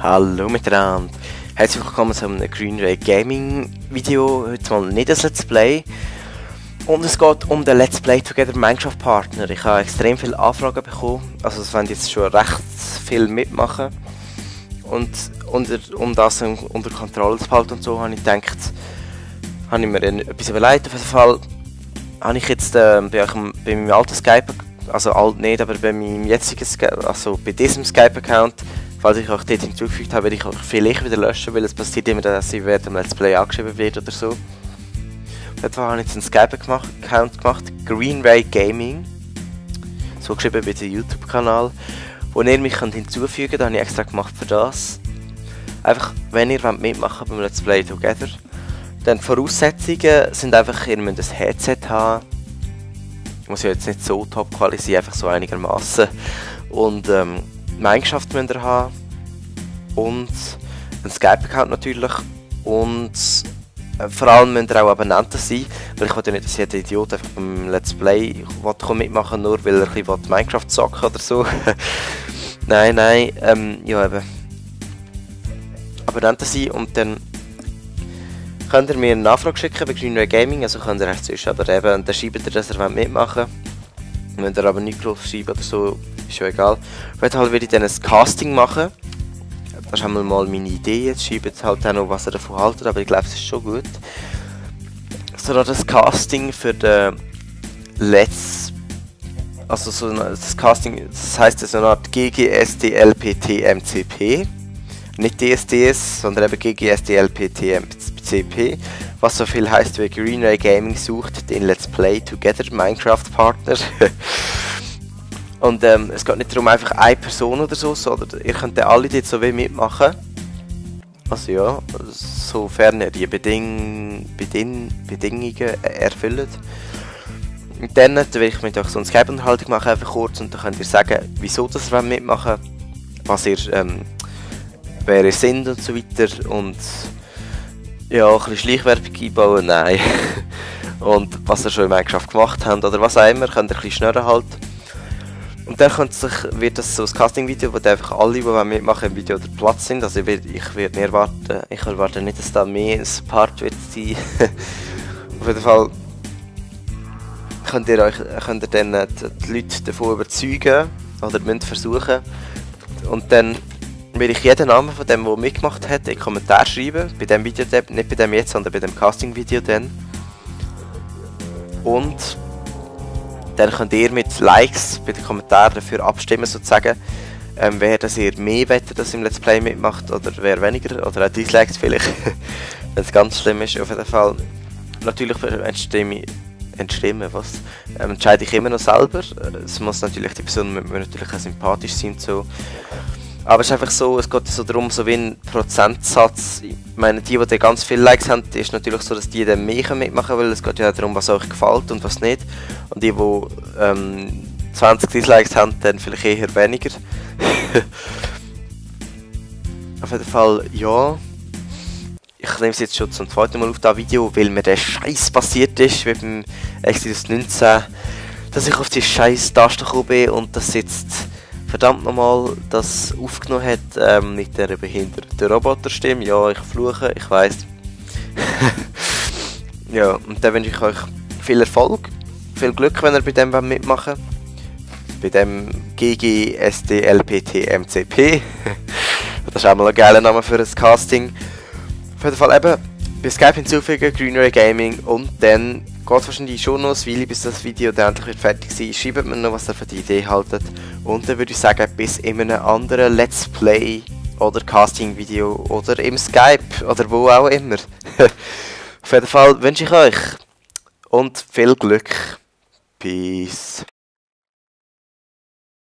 Hallo miteinander, herzlich willkommen zu einem Green Ray Gaming Video. Heute mal nicht ein Let's Play. Und es geht um den Let's Play Together Minecraft Partner. Ich habe extrem viele Anfragen bekommen, also es werden jetzt schon recht viel mitmachen. Und um das unter Kontrolle zu behalten und so, habe ich gedacht, habe ich mir etwas überlegt. Auf jeden Fall habe ich jetzt bei meinem alten Skype, also alt nicht, aber bei meinem jetzigen Skype, also bei diesem Skype-Account, falls ich euch dort hinzugefügt habe, werde ich euch vielleicht wieder löschen, weil es passiert immer, dass ich während dem Let's Play angeschrieben wird oder so. Auf jeden Fall habe ich jetzt einen Skype-Account gemacht, Green Ray Gaming, so geschrieben bei dem YouTube-Kanal, wo ihr mich hinzufügen könnt. Das habe ich extra gemacht für das. Einfach, wenn ihr mitmachen wollt beim Let's Play Together, dann die Voraussetzungen sind einfach, ihr müsst ein Headset haben, muss ja jetzt nicht so top quality sein, einfach so einigermaßen. Und Minecraft müsst ihr haben und ein Skype-Account natürlich und vor allem müsst ihr auch Abonnenten sein, weil ich will ja nicht, dass jeder Idiot einfach beim Let's Play mitmachen nur weil er ein bisschen Minecraft zocken oder so. Nein, ja eben. Abonnenten sein und dann könnt ihr mir eine Nachfrage schicken bei Green Ray Gaming, also könnt ihr erst zuerst aber eben, und dann schreibt ihr, dass ihr mitmachen wollt. Wenn ihr aber nicht groß schreiben oder so, ist ja egal. Auf jeden Fall werde ich dann ein Casting machen. Das ist einmal mal meine Idee, jetzt schreibt halt auch noch, was ihr davon haltet, aber ich glaube, es ist schon gut. So noch das Casting für den also so das Casting, das heisst so eine Art GGSDLPTMCP. Nicht DSDS, sondern eben GGSDLPTMCP, was so viel heisst wie Green Ray Gaming sucht den Let's Play Together Minecraft Partner. Und es geht nicht darum einfach eine Person oder so, sondern ihr könnt alle dort so wie mitmachen. Also ja, sofern ihr die Bedingungen erfüllt. Und dann will ich mit euch so eine Skype-Unterhaltung machen, einfach kurz, und dann könnt ihr sagen, wieso das ihr mitmachen wollt, was ihr wer ihr sind und so weiter, und ja, ein bisschen Schleichwerbung einbauen, nein. Und was ihr schon in Minecraft gemacht habt oder was auch immer, könnt ihr ein bisschen schneller halt. Und dann wird das so ein Casting-Video, wo einfach alle, die mitmachen im Video, der Platz sind. Also ich erwarte nicht, dass da mehr ein Part wird sein. Auf jeden Fall könnt ihr dann die Leute davon überzeugen, oder müsst versuchen. Und dann will ich jeden Namen von dem, der mitgemacht hat, in den Kommentar schreiben. Bei dem Video, nicht bei dem jetzt, sondern bei dem Casting-Video dann. Und dann könnt ihr mit Likes bei den Kommentaren dafür abstimmen, sozusagen, wer das ihr mehr wettet, dass im Let's Play mitmacht, oder wer weniger, oder auch Dislikes vielleicht, wenn es ganz schlimm ist. Auf jeden Fall, natürlich entscheide ich immer noch selber. Es muss natürlich, die Person muss natürlich auch sympathisch sein und so. Aber es ist einfach so, es geht so darum, so wie ein Prozentsatz. Ich meine, die ganz viele Likes haben, ist natürlich so, dass die dann mehr mitmachen, weil es geht ja darum, was euch gefällt und was nicht. Und die 20 Dislikes haben, dann vielleicht eher weniger. Auf jeden Fall, ja. Ich nehme es jetzt schon zum zweiten Mal auf das Video, weil mir der Scheiß passiert ist, wie beim Exodus 19, dass ich auf die scheiß Taste gekommen bin und das jetzt verdammt nochmal das aufgenommen hat mit der behinderten Roboterstimme. Ja, ich fluche, ich weiss. Ja, und dann wünsche ich euch viel Erfolg, viel Glück, wenn ihr bei dem mitmachen wollt. Bei dem GGSDLPTMCP. Das ist auch mal ein geiler Name für ein Casting. Auf jeden Fall eben bei Skype hinzufügen, Green Ray Gaming, und dann geht wahrscheinlich schon noch eine Weile, bis das Video dann endlich fertig ist. Schreibt mir noch, was ihr für die Idee haltet. Und dann würde ich sagen, bis in einem anderen Let's Play oder Casting-Video oder im Skype oder wo auch immer. Auf jeden Fall wünsche ich euch und viel Glück. Peace.